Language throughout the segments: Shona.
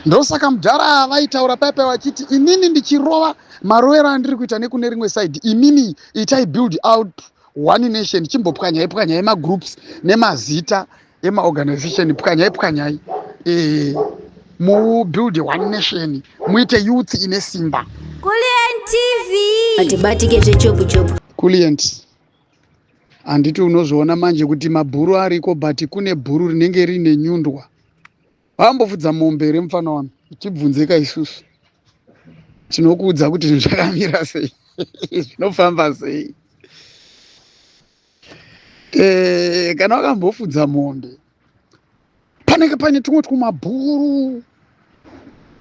Ndosaka mudhara vaitaura paya paya vachiti inini ndichirova marovero andiri kuita nekune rimwe side, imimi itai build out one nation, chimbopwanyai pwanyai magroups nemazita emaorganization, pwanyai pwanyai e, mubuild one nation, muite youth ine simba. Kulliant TV. Atibatike zvechopu chopu. Kulliant, handiti unozviona manje kuti mabhuru ariko, but kune bhuru rinenge riine nyundwa. Vambofudza mombe here mufana wami? Tibvunzeka isusu tinokuudza kuti zvinhu zvakamira sei, zvinofamba sei. E, kana wakambofudza mombe panenge paine tumwe twumabhuru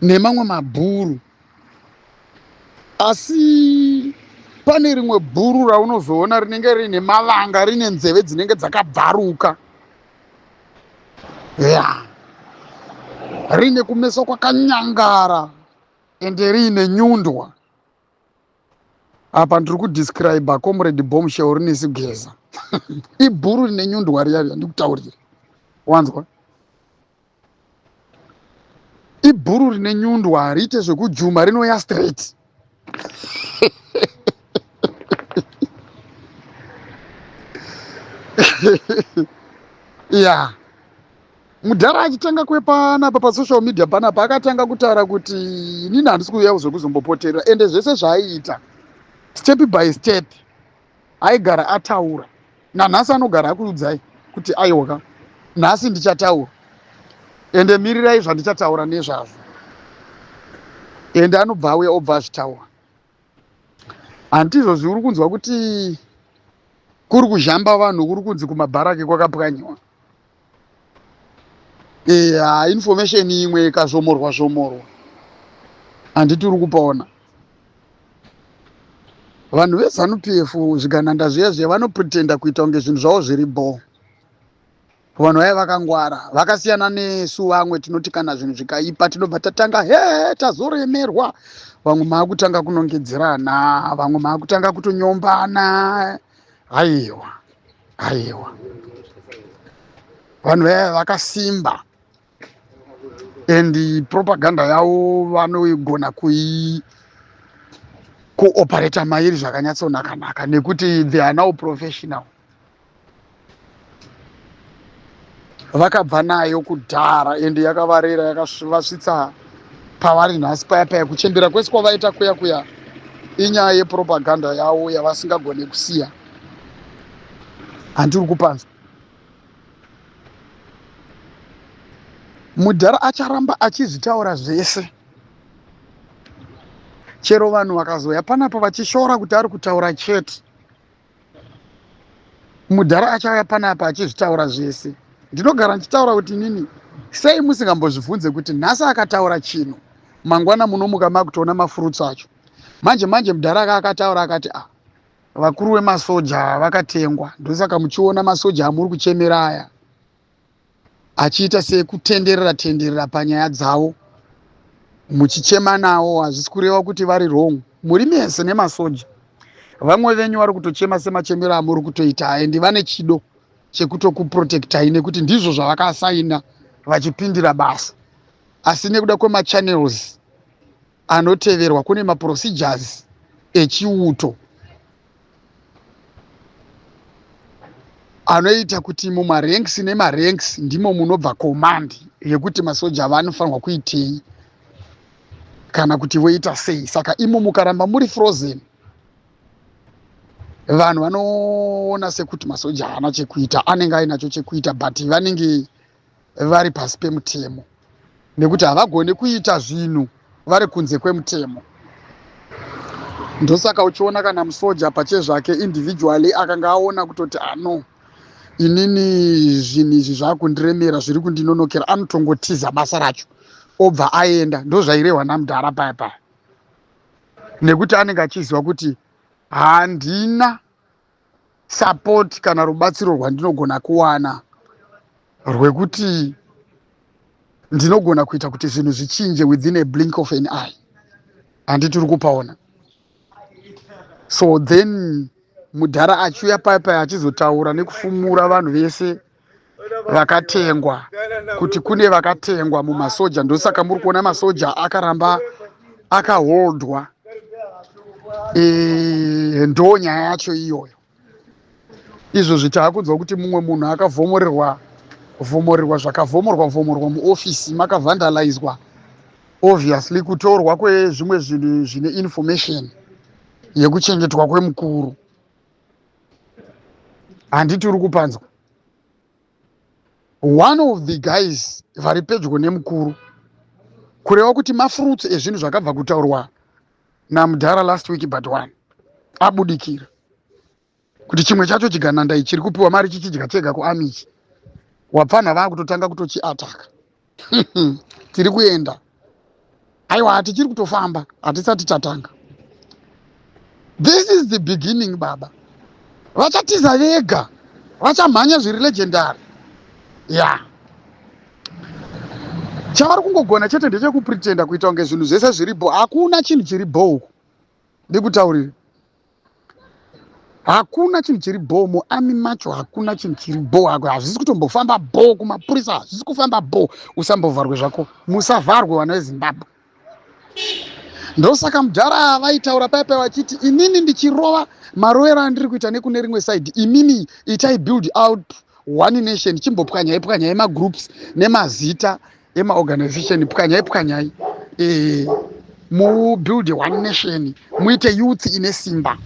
nemamwe mabhuru, asi pane rimwe bhuru raunozoona rinenge riine mavanga, rine nzeve dzinenge dzakabvaruka, ya rine kumeso kwakanyangara ende riine nyundwa. Apa ndiri kudescribe Comrade Bombshell rine sigeza. Ibhuru rine nyundwa riya riya ndikutaurira, wanzwa? Ibhuru rine nyundwa, hariite zvekujuma, rinoya straight. Ya mudhara achitanga kwepanapa pasocial media panapa akatanga kutaura kuti inini handisi kuuya zvekuzombopoterera, ende zvese zvaaiita step by step aigara ataura. Nanhasi anogara akuudzai kuti aiwa, nhasi ndichataura, ende mirirai zvandichataura nezvazvo, ende anobva auya obva azvitaura. Handizvo zviuri kunzwa kuti kuri kuzhamba vanhu, kuri kunzi kumabharaki kwakapwanyiwa. Eya, information imwe ikazvomorwa zvomorwa, handiti uri kupaona vanhu veZANU PF, zvigananda zviya zviya, vanopretenda kuita kunge zvinhu zvavo zviri bho. Vanhu vaya vakangwara, vakasiyana nesu vamwe tinoti kana zvinhu zvikaipa tinobva tatanga he tazoremerwa. Vamwe maakutanga kunongedzerana, vamwe maakutanga kutonyombana. Aiwa, aiwa, vanhu vaya vakasimba and propaganda yavo vanoigona kui kuoperata mairi zvakanyatsonaka-naka nekuti they are now professional. Vakabva nayo kudhara ende yakavarera, yakavasvitsa pavari nhasi paya paya. Kuchembera kwese kwavaita kuya kuya inyaya yepropaganda yavo yavasingagone kusiya. Handiri kupanzwa, mudhara acharamba achizvitaura zvese chero vanhu vakazoya panapa vachishora kuti ari kutaura chete. Mudhara achauya panapa achizvitaura zvese. Ndinogara ndichitaura kuti inini sei musingambozvibvunze kuti nhasi akataura chinhu, mangwana munomuka makutoona mafurutsu acho. Manje manje mudhara aka akataura akati a ah, vakuru vemasoja vakatengwa, ndosaka muchiona masoja amuri kuchemera aya achiita sekutenderera tenderera panyaya dzavo muchichema nawo. Hazvisi kureva kuti vari wrong. Muri mese nemasoja, vamwe venyu vari kutochema semachemero amuri kutoita, and vane chido chekutokuprotectai nekuti ndizvo zvavakasaina vachipindira basa. Asi nekuda kwemachannels anoteverwa, kune maprocedures echiuto anoita kuti mumaranks nemaranks ndimo munobva command yekuti masoja vanofanirwa kuitei kana kuti voita sei. Saka imo mukaramba muri frozen, vanhu vanoona sekuti masoja haana chekuita. Anenge ainacho chekuita, but vanenge vari pasi pemutemo nekuti havagoni kuita zvinhu vari kunze kwemutemo. Ndosaka uchiona kana musoja pachezvake individually akanga aona kutoti ano inini zvinhu izvi zvakundiremera, zviri kundinonokera, anotongotiza basa racho obva aenda. Ndozvairehwa namudhara paya paya, nekuti anenge achiziva kuti handina support kana rubatsiro rwandinogona kuwana rwekuti ndinogona kuita kuti zvinhu zvichinje within a blink of an eye. Handiti uri kupaona? So then mudhara achiuya paya paya achizotaura nekufumura vanhu vese. Vakatengwa, kuti kune vakatengwa mumasoja. Ndosaka muri kuona masoja akaramba akaholdwa. Ndo nyaya yacho iyoyo. Izvozvi taakunzwa kuti mumwe munhu akavhomorerwa vhomorerwa, zvakavhomorwa vhomorwa muofisi, makavhandalizwa, obviously kutorwa kwezvimwe zvinhu zvine information yekuchengetwa kwemukuru. Handiti uri kupanzwa? One of the guys vari pedyo nemukuru, kureva kuti mafruits ezvinhu zvakabva kutaurwa namudhara last week but one abudikira kuti chimwe chacho chigananda chiri kupiwa mari chichidya chega kuarmy ichi, wapfanha vaakutotanga kutochiataka. Tiri kuenda, aiwa, tichiri kutofamba, hatisati tatanga. This is the beginning, baba. Vachatiza vega, vachamhanya zviri legendary ya. Yeah. Chavari kungogona chete ndechekupretenda kuita kunge zvinhu zvese zviri bho. Hakuna chinhu chiri bho uku, ndikutaurire, hakuna chinhu chiri bho muarmy macho, hakuna chinhu chiri bho. Hazvisi kutombofamba bho kumapurisa, hazvisi kufamba bho. Usambovharwe zvako, musavharwe, vana veZimbabwe. Ndosaka mudhara vaitaura paipai vachiti, "Inini ndichirova marovero andiri kuita nekune rimwe side, imini itai build out one nation. Chimbopwanyai pwanyai magroups nemazita emaorganization, pwanyai pwanyai, mubuild one nation, muite youth ine simba."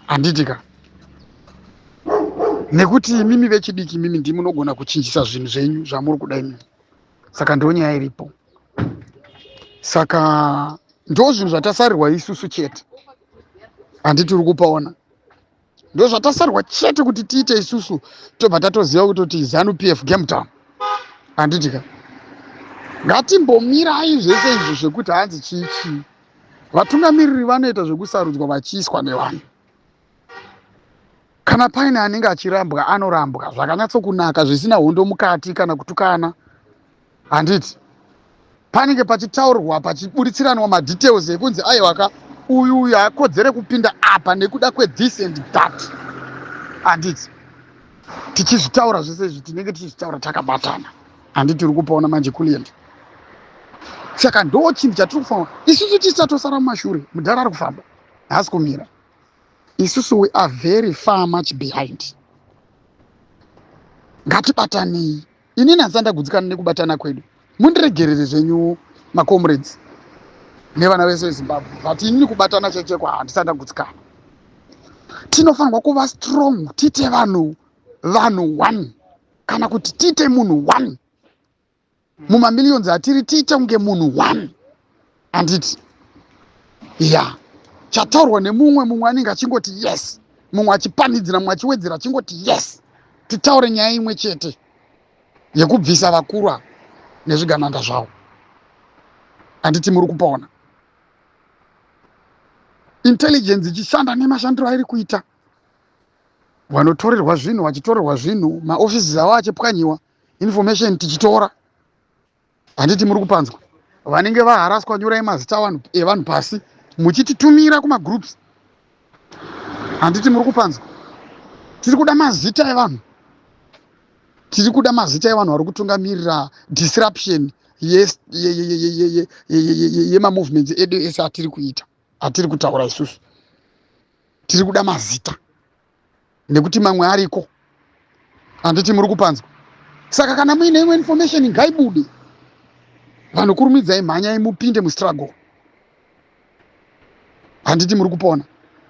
Handiti ka? Nekuti imimi vechidiki, imimi ndimunogona kuchinjisa zvinhu zvenyu zvamuri kuda imimi. Saka ndo nyaya iripo. Saka ndo zvinhu zvatasarirwa isusu chete. Handiti uri kupaona? Ndo zvatasarwa chete kuti tiite isusu, tobva tatoziva kutoti ZANU PF game town. Handiti ka? Ngatimbomirai zvese izvo zvekuti hanzi chii chii. Vatungamiriri vanoita zvekusarudzwa vachiiswa nevanhu. Kana paine anenge achirambwa, anorambwa zvakanyatsokunaka, zvisina hondo mukati kana kutukana. Handiti panenge pachitaurwa, pachiburitsiranwa madetails ekunzi, "Aiwaka, uyu uyu haakodzere kupinda apa nekuda kwethis and that." Handiti tichizvitaura zvese izvi, tinenge tichizvitaura takabatana. Handiti uri kupaona manje, Kulient? Saka ndo chinhu chatiri kufamba isusu, tisatosara mumashure. Mudhara ari kufamba, haasi kumira. Isusu we are very far much behind. Ngatibatanei. Inini handisati ndagudzikana nekubatana kwedu. Mundiregerere zvenyu, macomrades nevana vese veZimbabwe, but inini kubatana chechekwa handisati ndagudzikana. Tinofanirwa kuva strong, tiite vanhu vanhu one, kana kuti tiite munhu one mumamillions atiri, tiite kunge munhu one. Handiti ya chataurwa nemumwe, mumwe anenge achingoti yes, mumwe achipanidzira, mumwe achiwedzera achingoti yes, titaure nyaya imwe chete yekubvisa vakuru ava nezvigananda zvavo. Handiti muri kupaona intelligence ichishanda nemashandiro airi kuita? Vanotorerwa zvinhu, vachitorerwa zvinhu, maofisi avo achipwanyiwa, information tichitora. Handiti muri kupanzwa? Vanenge vaharaswa, nyorai mazita evanhu pasi muchititumira kumagroups. Handiti muri kupanzwa? Tiri kuda mazita evanhu, tiri kuda mazita evanhu vari kutungamirira disruption yemamovements edu ese atiri kuita, atiri kutaura isusu. Tiri kuda mazita nekuti mamwe ariko. Handiti muri kupanzwa? Saka kana muine imwe information, ngaibude. Vanhu, kurumidzai, mhanyai mupinde mustruggle. Handiti muri kupona?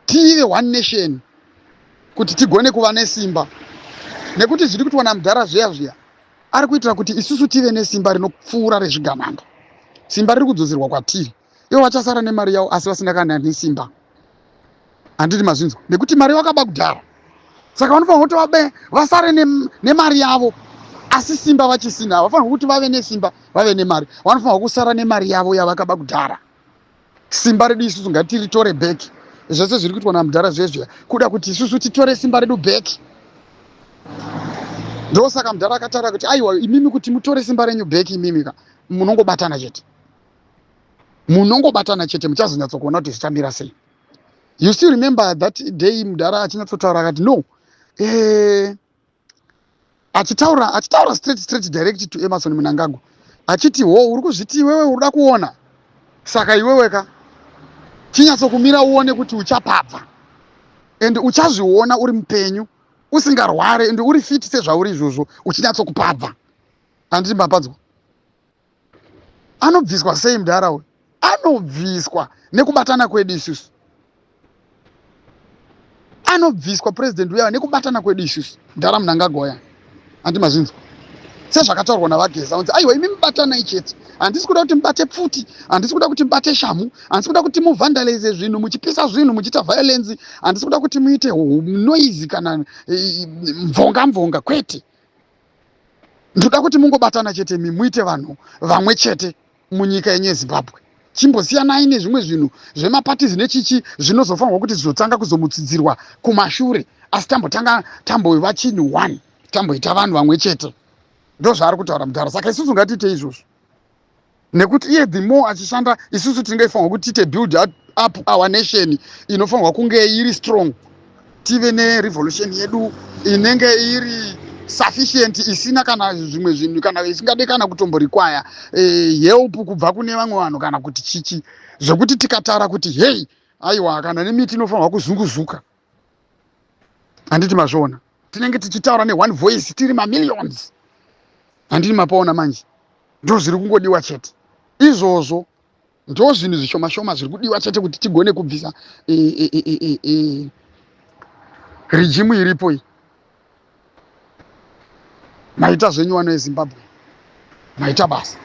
Tive one nation kuti tigone kuva nesimba, nekuti zviri kuitwa namudhara zviya zviya, ari kuitira kuti isusu tive nesimba rinopfuura rezvigananda. Simba riri kudzoserwa kwatiri. Ivo vachasara nemari yavo asi vasina kana nesimba. Handiti mazvinzwa? Nekuti mari vakaba kudhara, saka vanofanira kuti vabe vasare nemari yavo asi simba vachisina. Vafanirwa kuti vave nesimba, vave nemari. Vanofanirwa kusara nemari yavo yavakaba kudhara. Simba redu isusu ngatiritore back. Zvese zviri kuitwa namudhara zvezviya kuda kuti isusu titore simba redu back. Ndosaka mudhara akataura kuti, "Aiwa, imimi kuti mutore simba renyu back, imimi ka munongobatana chete, munongobatana chete, muchazonyatsokuona kuti zvichamira sei." You still remember that day mudhara achinyatsotaura akati, "No, Achitaura, achitaura straight straight direct to Emmerson Mnangagwa achiti, ho, uri kuzviti iwewe uri kuona, saka iwewe ka chinyatsokumira uone kuti uchapabva and uchazviona uri mupenyu, usingarware and uri fit sezvauri izvozvo, uchinyatsokupabva. Handiti mapadzwa? Anobviswa sei mudhara uyu? Anobviswa nekubatana kwedu isusu. Anobviswa president uya nekubatana kwedu isusu, mudhara Mnangagwa uya. Handi mazvinzwa sezvakataurwa naVaGeza unzi, aiwa, imi mubatanai chete. Handisi kuda kuti mubate pfuti, handisi kuda kuti mubate shamhu, handisi kuda kuti muvhandalize zvinhu, muchipisa zvinhu, muchiita violence. Handisi kuda kuti muite noise kana mvonga mvonga, kwete. Ndoda kuti mungobatana chete, mi muite vanhu vamwe chete munyika yenyu yeZimbabwe. Chimbosiyanai nezvimwe zvinhu zvemaparties nechichi, zvinozofanirwa kuti zvizotanga kuzomutsidzirwa kumashure, asi tambotanga tambova chinhu one, tamboita vanhu vamwe chete. Ndo zvaari kutaura mudhara. Saka isusu ngatiite izvozvo, nekuti iye the more achishanda, isusu tinenge kuti tiite build up our nation inofanirwa kunge iri strong, tive nerevolution yedu inenge iri sufficient, isina kana zvimwe zvinhu, kana isingade kana kutomborequire help kubva kune vamwe vanhu kana kuti chichi, zvekuti tikataura kuti hei, aiwa, kana nemiti inofanirwa kuzunguzuka. Handiti mazviona? Tinenge tichitaura neone voice tiri mamillions. Handiti mapaona? Manje ndo zviri kungodiwa chete izvozvo. Ndo zvinhu zvishoma shoma zviri kudiwa chete kuti tigone kubvisa regime iripo iyi. Maita zvenyu, vano eZimbabwe, maita basa.